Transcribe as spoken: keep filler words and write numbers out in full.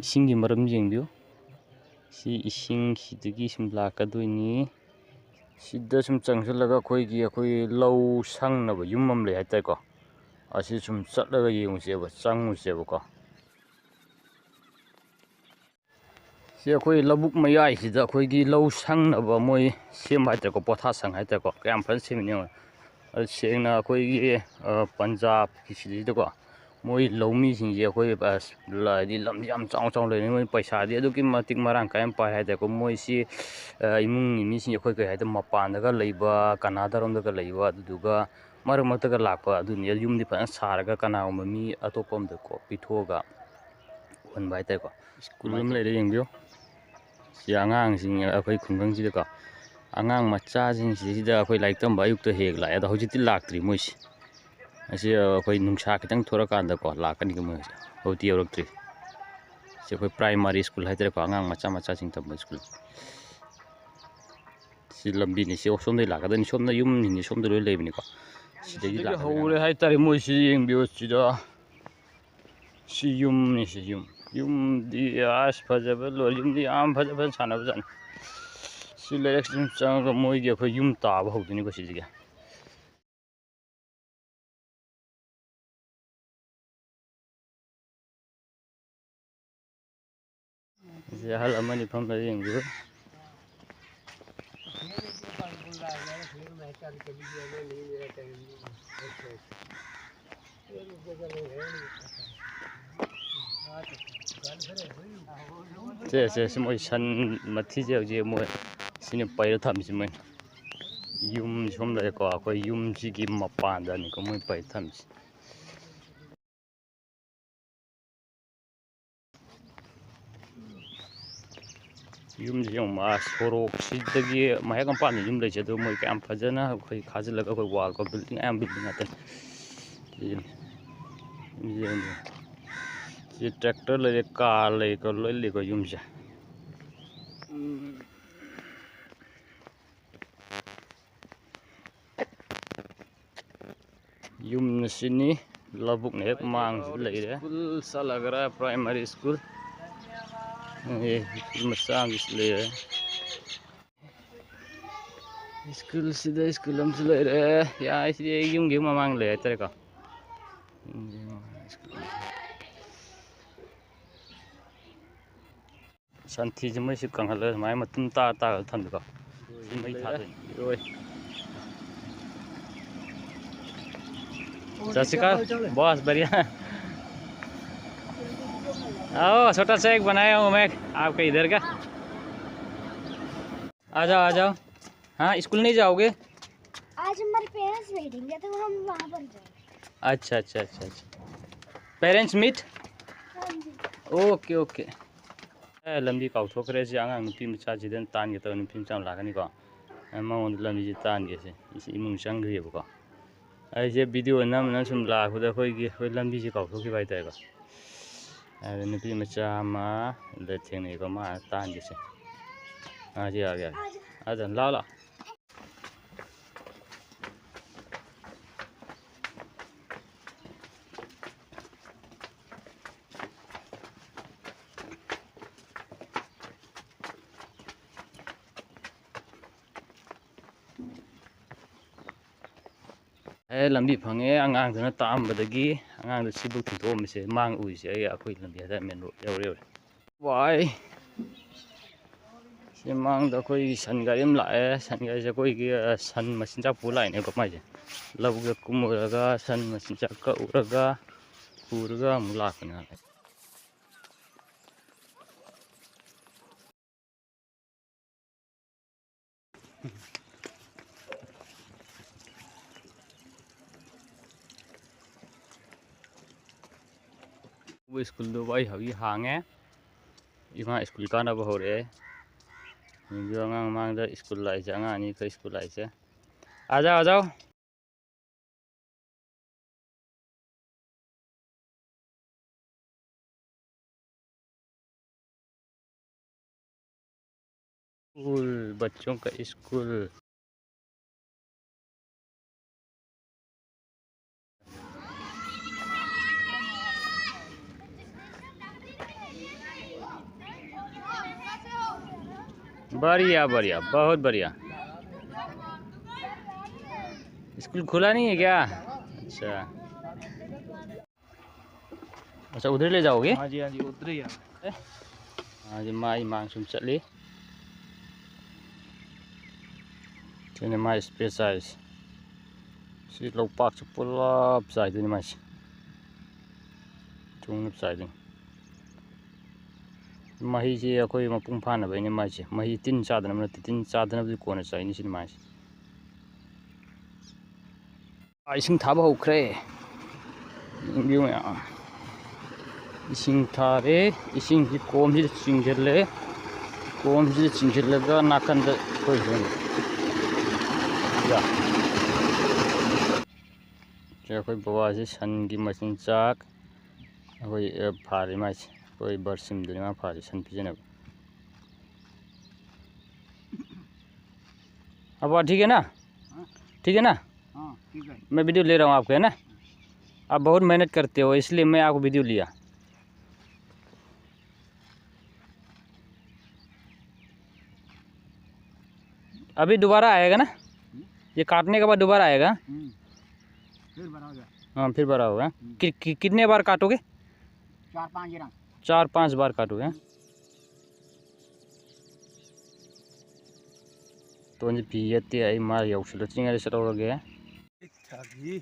ꯏꯁꯤꯡꯒꯤ ꯃꯔꯝ ꯌꯦꯡꯕꯤꯌꯨ꯫ ꯁꯤ ꯏꯁꯤꯡꯁꯤꯗꯒꯤ ꯁꯨꯝ ꯂꯥꯛꯀꯗꯣꯏꯅꯤ꯫ ꯁꯤꯗ ꯁꯨꯝ ꯆꯪꯁꯤꯜꯂꯒ ꯑꯩꯈꯣꯏꯒꯤ, ꯑꯩꯈꯣꯏ ꯂꯧ ꯁꯪꯅꯕ ꯌꯨꯝ ꯑꯃ ꯂꯩ ꯍꯥꯏꯇꯥꯔꯦꯀꯣ꯫ ꯑꯁꯤ ꯁꯨꯝ ꯆꯠꯂꯒ ꯌꯦꯡꯉꯨꯁꯦꯕ, ꯆꯪꯉꯨꯁꯦꯕꯀꯣ꯫ ꯁꯤ ꯑꯩꯈꯣꯏ ꯂꯧꯕꯨꯛ ꯃꯌꯥꯏꯁꯤꯗ ꯑꯩꯈꯣꯏꯒꯤ ꯂꯧ ꯁꯪꯅꯕ ꯃꯣꯏ ꯁꯦꯝꯕ ꯍꯥꯏꯇꯥꯔꯦꯀꯣ, ꯄꯣꯊꯥ ꯁꯪ ꯍꯥꯏꯇꯥꯔꯦꯀꯣ, ꯀꯌꯥꯝ ꯐꯖꯅ ꯁꯦꯝꯃꯤꯅꯤ ꯌꯦꯡꯉꯣ꯫ ꯑꯗꯨ ꯁꯦꯡꯅ ꯑꯩꯈꯣꯏꯒꯤ, ꯑ, ꯄꯟꯖꯥꯕꯀꯤ ꯁꯤꯗꯩꯗꯀꯣ, ꯃꯣꯏ ꯂꯧꯃꯤꯁꯤꯡꯁꯦ ꯑꯩꯈꯣꯏ, ꯑꯁ, ꯍꯥꯏꯗꯤ ꯂꯝꯁꯦ ꯌꯥꯝ ꯆꯥꯎ ꯆꯥꯎꯅ ꯂꯩꯔꯦ, ꯃꯣꯏ ꯄꯩꯁꯥꯗꯤ ꯑꯗꯨꯛꯀꯤ ꯃꯇꯤꯛ ꯃꯔꯥꯡ ꯀꯥꯏꯅ ꯄꯥꯏ ꯍꯥꯏꯇꯥꯔꯦꯀꯣ꯫ ꯃꯣꯏꯁꯤ, ꯑ, ꯏꯃꯨꯡꯒꯤ ꯃꯤꯁꯤꯡꯁꯦ ꯑꯩꯈꯣꯏ ꯀꯩ ꯍꯥꯏꯇꯥꯔꯦ, ꯃꯄꯥꯟꯗꯒ ꯂꯩꯕ, ꯀꯅꯥꯗꯥꯔꯣꯝꯗꯒ ꯂꯩꯕ, ꯑꯗꯨꯗꯨꯒ ꯃꯔꯛ ꯃꯔꯛꯇꯒ ꯂꯥꯛꯄ ꯑꯗꯨꯅꯤ꯫ ꯌꯨꯝꯗꯤ ꯐꯖꯅ ꯁꯥꯔꯒ ꯀꯅꯥꯒꯨꯝꯕ ꯃꯤ ꯑꯇꯣꯞꯄ ꯑꯝꯗꯀꯣ ꯄꯤꯊꯣꯛꯑꯒ ꯎꯍꯟꯕ ꯍꯥꯏꯇꯥꯔꯦꯀꯣ꯫ ꯁ꯭ꯀꯨꯜ ꯑꯃ ꯂꯩꯔꯦ, ꯌꯦꯡꯕꯤꯌꯨ꯫ ꯁꯤ ꯑꯉꯥꯡꯁꯤꯡ ꯑꯩꯈꯣꯏ ꯈꯨꯡꯒꯪꯁꯤꯗꯀꯣ, ꯑꯉꯥꯡ ꯃꯆꯥꯁꯤꯡꯁꯤꯗ ꯑꯩꯈꯣꯏ ꯂꯥꯏꯔꯤꯛ ꯇꯝꯕ ꯑꯌꯨꯛꯇ ꯍꯦꯛ ꯂꯥꯛꯑꯦ, ꯑꯗꯣ ꯍꯧꯖꯤꯛꯇꯤ ꯂꯥꯛꯇ꯭ꯔꯤ ꯃꯣꯏꯁꯤ꯫ ꯑꯁꯤ ꯑꯩꯈꯣꯏ ꯅꯨꯡꯁꯥ ꯈꯤꯇꯪ ꯊꯣꯔꯀꯥꯟꯗꯀꯣ ꯂꯥꯛꯀꯅꯤ ꯃꯣꯏ, ꯍꯧꯖꯤꯛꯇꯤ ꯌꯧꯔꯛꯇ꯭ꯔꯤ꯫ ꯁꯤ ꯑꯩꯈꯣꯏ ꯄ꯭ꯔꯥꯏꯃꯥꯔꯤ ꯁ꯭ꯀꯨꯜ ꯍꯥꯏꯇꯥꯔꯦꯀꯣ, ꯑꯉꯥꯡ ꯃꯆꯥ ꯃꯆꯥꯁꯤꯡ ꯇꯝꯕ ꯁ꯭ꯀꯨꯜ꯫ ꯁꯤ ꯂꯝꯕꯤꯅꯤ, ꯁꯤ ꯁꯣꯝꯗꯒꯤ ꯂꯥꯛꯀꯗꯣꯏꯅꯤ, ꯁꯣꯝꯗ ꯌꯨꯝꯁꯤꯡꯁꯦ ꯁꯣꯝꯗ ꯂꯣꯏ ꯂꯩꯕꯅꯤꯀꯣ꯫ ꯁꯤꯗꯒꯤ ꯁꯤꯗꯒꯤ ꯂꯥꯛꯀꯗꯣꯏꯅꯤ ꯍꯧꯔꯦ ꯑꯉꯥꯡ꯫ ꯍꯥꯏꯇꯥꯔꯦ, ꯃꯣꯏꯁꯤ ꯌꯦꯡꯕꯤꯌꯨ ꯁꯤꯗ꯫ ꯁꯤ ꯌꯨꯝꯅꯤ, ꯁꯤ ꯌꯨꯝ꯫ ꯌꯨꯝꯗꯤ ꯑꯁ ꯐꯖꯕ ꯂꯣꯏꯔꯦ꯫ ꯌꯨꯝꯗꯤ ꯌꯥꯝ ꯐꯖ ꯐꯖꯅ ꯁꯥꯟꯅꯕꯖꯥꯠꯅꯤ꯫ ꯁꯤ ꯂꯩꯔꯛꯁꯤꯗ ꯆꯪꯉꯒ ꯃꯣꯏꯒꯤ ꯑꯩꯈꯣꯏ ꯌꯨꯝ ꯇꯥꯕ ꯍꯧꯗꯣꯏꯅꯤꯀꯣ ꯁꯤꯗꯒꯤ꯫ ꯁꯤ ꯑꯍꯜ ꯑꯃꯅꯤ ꯐꯝꯂꯒ ꯌꯦꯡꯕꯤꯌꯨ꯫ ꯁꯦ, ꯁꯦ, ꯁꯤ ꯃꯣꯏ ꯁꯟ ꯃꯊꯤꯁꯦ ꯍꯧꯖꯤꯛ ꯃꯣꯏ ꯁꯤꯅ ꯄꯩꯔ ꯊꯝꯃꯤꯁꯤ ꯃꯣꯏꯅ꯫ ꯌꯨꯝ ꯁꯣꯝ ꯂꯩꯔꯦꯀꯣ, ꯑꯩꯈꯣꯏ ꯌꯨꯝꯁꯤꯒꯤ ꯃꯄꯥꯟꯗꯅꯤꯀꯣ ꯃꯣꯏ ꯄꯩꯔ ꯊꯝꯃꯤꯁꯤ꯫ ꯌꯨꯝꯁꯤ ꯌꯦꯡꯉꯨ, ꯑꯥ, ꯁꯣꯔꯣꯛꯁꯤꯗꯒꯤ ꯃꯍꯦꯛ ꯃꯄꯥꯟꯗ ꯌꯨꯝ ꯂꯩꯁꯦ, ꯑꯗꯨ ꯃꯣꯏ ꯀꯌꯥꯝ ꯐꯖꯅ ꯑꯩꯈꯣꯏ ꯈꯥꯖꯤꯜꯂꯒ ꯑꯩꯈꯣꯏ ꯋꯥꯜ ꯀꯣ, ꯕꯤꯜꯗꯤꯡ ꯑꯌꯥꯝꯕ ꯕꯤꯜꯗꯤꯡ ꯉꯥꯛꯇꯅꯤ꯫ ꯁꯤ ꯌꯦꯡꯉꯨ꯫ ꯁꯤ ꯇ꯭ꯔꯦꯛꯇꯔ ꯂꯩꯔꯦ, ꯀꯥꯔ ꯂꯩꯀꯣ, ꯂꯣꯏ ꯂꯩꯀꯣ ꯌꯨꯝꯁꯦ꯫ ꯌꯨꯝ ꯑꯁꯤꯅꯤ, ꯂꯧꯕꯨꯛꯅ ꯍꯦꯛ ꯃꯥꯡꯁꯤꯗ ꯂꯩꯔꯦ꯫ ꯁ꯭ꯀꯨꯜ ꯆꯠꯂꯒꯔꯥ ꯄ꯭ꯔꯥꯏꯃꯥꯔꯤ ꯁ꯭ꯀꯨꯜ꯫ ꯑꯦ, ꯁ꯭ꯀꯨꯜ ꯃꯆꯥ ꯑꯃꯁꯨ ꯂꯩꯔꯦ꯫ ꯁ꯭ꯀꯨꯜꯁꯤꯗ ꯁ꯭ꯀꯨꯜ ꯑꯃꯁꯨ ꯂꯩꯔꯦ꯫ ꯌꯥꯏ, ꯁꯤꯗꯤ ꯑꯩ ꯌꯨꯝꯒꯤ ꯃꯃꯥꯡ ꯂꯩ ꯍꯥꯏꯇꯥꯔꯦꯀꯣ꯫ ꯌꯨꯝꯒꯤ ꯃꯃꯥꯡ ꯁ꯭ꯀꯨꯜ꯫ ꯁꯟꯊꯤꯁꯦ ꯃꯩꯁꯤ ꯀꯪꯍꯜꯂꯒ ꯁꯨꯃꯥꯏꯅ ꯃꯇꯨꯝ ꯇꯥꯔ ꯇꯥꯔꯒ ꯊꯝꯕꯤꯀꯣ꯫ ꯁꯤ ꯃꯩ ꯊꯥꯗꯣꯏꯅꯤ꯫ ꯏꯔꯣꯏ꯫ सत श्री अकाल। बहुत बढ़िया। आओ, छोटा सा एक बनाया हूँ मैं आपके इधर का। आ जाओ, आ जाओ। हाँ, स्कूल नहीं जाओगे? आज हमारे पेरेंट्स मीटिंग है, तो हम वहाँ पर जाएंगे। अच्छा, अच्छा, अच्छा, अच्छा। Parents meet? हाँ जी। Okay, okay. ꯑꯦ, ꯂꯝꯕꯤ ꯀꯥꯎꯊꯣꯛꯈ꯭ꯔꯦ꯫ ꯁꯤ ꯑꯉꯥꯡ ꯅꯨꯄꯤ ꯃꯆꯥꯁꯤꯗ ꯇꯥꯟꯒꯦ ꯇꯧꯕ, ꯅꯨꯄꯤ ꯃꯆꯥ ꯑꯃ ꯂꯥꯛꯀꯅꯤꯀꯣ꯫ ꯑꯦ, ꯃꯉꯣꯟꯗ ꯂꯝꯕꯤꯁꯦ ꯇꯥꯟꯒꯦꯁꯦ꯫ ꯁꯤ ꯏꯃꯨꯡ ꯆꯪꯈ꯭ꯔꯤꯕꯀꯣ꯫ ꯑꯩꯁꯦ ꯚꯤꯗꯤꯑꯣ ꯅꯝ ꯅꯝ ꯁꯨꯝ ꯂꯥꯛꯄꯗ ꯑꯩꯈꯣꯏꯒꯤ, ꯑꯩꯈꯣꯏ ꯂꯝꯕꯤꯁꯦ ꯀꯥꯎꯊꯣꯛꯈꯤꯕ ꯍꯥꯏꯇꯥꯔꯦꯀꯣ꯫ ꯑꯗ ꯅꯨꯄꯤ ꯃꯆꯥ ꯑꯃ ꯊꯦꯡꯅꯩꯀꯣ, ꯃꯥ ꯇꯥꯟꯒꯦꯁꯦ꯫ ꯑꯥ, ꯁꯤ ꯌꯥꯒꯦ, ꯌꯥꯒꯦ꯫ ꯑꯗ ꯂꯥꯛꯑꯣ, ꯂꯥꯛꯑꯣ꯫ ꯑꯦ, ꯂꯝꯕꯤ ꯐꯪꯉꯦ꯫ ꯑꯉꯥꯡꯗꯨꯅ ꯇꯥꯛꯑꯝꯕꯗꯒꯤ ꯑꯉꯥꯡꯗꯨ ꯁꯤꯕꯨꯛ ꯊꯤꯟꯇꯣꯛꯑꯝꯃꯤꯁꯦ, ꯃꯥꯡ ꯎꯏꯁꯦ ꯑꯩ, ꯑꯩꯈꯣꯏ ꯂꯝꯕꯤ ꯍꯥꯏꯇꯥꯔꯦ, ꯃꯦꯟ ꯔꯣꯗ ꯌꯧꯔꯦ, ꯌꯧꯔꯦ꯫ ꯋꯥꯏ꯫ ꯁꯤ ꯃꯥꯡꯗ ꯑꯩꯈꯣꯏꯒꯤ ꯁꯟ ꯒꯥꯔꯤ ꯑꯃ ꯂꯥꯛꯑꯦ꯫ ꯁꯟ ꯒꯥꯔꯤꯁꯦ ꯑꯩꯈꯣꯏꯒꯤ, ꯑ, ꯁꯟ ꯃꯆꯤꯟꯖꯥꯛ ꯄꯨ ꯂꯥꯛꯏꯅꯦꯀꯣ ꯃꯥꯏꯁꯦ꯫ ꯂꯧꯕꯨꯛꯇ ꯀꯨꯝꯃꯨꯔꯒ ꯁꯟ ꯃꯆꯤꯟꯖꯥꯛ ꯀꯛꯎꯔꯒ ꯄꯨꯔꯒ ꯑꯃꯨꯛ ꯂꯥꯛꯄꯅꯦ꯫ ꯁ꯭ꯀꯨꯜꯗꯨ ꯑꯩ ꯍꯧꯖꯤꯛ ꯍꯥꯡꯉꯦ꯫ ꯏꯃꯥ ꯁ꯭ꯀꯨꯜ ꯀꯥꯅꯕ ꯍꯧꯔꯛꯑꯦ꯫ ꯌꯦꯡꯕꯤꯌꯨ, ꯑꯉꯥꯡ ꯃꯃꯥꯡꯗ ꯁ꯭ꯀꯨꯜ ꯂꯥꯛꯏꯁꯦ, ꯑꯉꯥꯡ ꯑꯅꯤꯈꯛ ꯁ꯭ꯀꯨꯜ ꯂꯥꯛꯏꯁꯦ꯫ आ जाओ, आ जाओ। स्कूल, बच्चों का स्कूल। बढ़िया, बढ़िया, बहुत बढ़िया। स्कूल खुला नहीं है क्या? अच्छा। अच्छा, उधर ले जाओगे? हाँ जी, हाँ जी, उधर ही है। हाँ जी, ꯃꯥꯏ ꯃꯥꯡ ꯁꯨꯝ ꯆꯠꯂꯤ꯫ ꯁꯤꯅ ꯃꯥꯏ space ꯍꯥꯏꯁꯦ꯫ ꯁꯤ ꯂꯧꯄꯥꯛꯁꯦ ꯄꯨꯂꯞ ꯆꯥꯏꯗꯣꯏꯅꯤ ꯃꯥꯏꯁꯦ꯫ ꯊꯨꯡꯅ ꯆꯥꯏꯗꯣꯏꯅꯤ꯫ ꯃꯍꯤꯁꯤ ꯑꯩꯈꯣꯏ ꯃꯄꯨꯡ ꯐꯥꯅꯕꯩꯅꯦ ꯃꯥꯏꯁꯦ꯫ ꯃꯍꯤ ꯇꯤꯟ ꯆꯥꯗꯅꯕ ꯅꯠꯇꯦ, ꯇꯤꯟ ꯆꯥꯗꯅꯕꯗꯤ ꯀꯣꯟꯅ ꯆꯥꯏꯅꯤ ꯁꯤꯅ ꯃꯥꯏꯁꯦ꯫ ꯑꯥ, ꯏꯁꯤꯡ ꯊꯥꯕ ꯍꯧꯈ꯭ꯔꯦ꯫ ꯌꯦꯡꯕꯤꯌꯨ ꯃꯌꯥꯝ꯫ ꯏꯁꯤꯡ ꯊꯥꯔꯦ꯫ ꯏꯁꯤꯡꯁꯤ ꯀꯣꯝꯁꯤꯗ ꯆꯤꯡꯁꯤꯜꯂꯦ꯫ ꯀꯣꯝꯁꯤꯗ ꯆꯤꯡꯁꯤꯜꯂꯒ ꯅꯥꯀꯟꯗ ꯑꯩꯈꯣꯏ ꯁꯣꯝ-, ꯌꯥ꯫ ꯁꯤ ꯑꯩꯈꯣꯏ ꯕꯕꯥꯁꯤ ꯁꯟꯒꯤ ꯃꯆꯤꯟꯖꯥꯛ ꯑꯩꯈꯣꯏ, ꯑ, ꯐꯥꯔꯤ ꯃꯥꯏꯁꯦ꯫ ꯑꯩꯈꯣꯏ ꯕꯔꯁꯤꯝꯗꯨꯅꯤ ꯃꯥ ꯐꯥꯔꯤ ꯁꯟ ꯄꯤꯖꯅꯕ꯫ अब ठीक है ना? ठीक है ना? हाँ, ठीक है। मैं वीडियो ले रहा हूँ आपके, है ना? आप बहुत मेहनत करते हो, इसलिए मैं आपको वीडियो लिया। अभी दोबारा आएगा ना? ये काटने के बाद दोबारा आएगा? हम्म। फिर बड़ा हो गया। हाँ, फिर बड़ा होगा। हम्म। कि, कि, कितने बार काटोगे? चार पांच बार। चार पांच बार काटोगे, हाँ? ꯇꯣꯟꯁꯦ ꯐꯤ ꯌꯦꯠꯇꯦ, ꯑꯩ ꯃꯥ ꯌꯧꯁꯤꯜꯂ ꯆꯤꯡ ꯑꯗ ꯆꯠꯍꯧꯔꯒꯦ꯫ ꯊꯥꯕꯤ꯫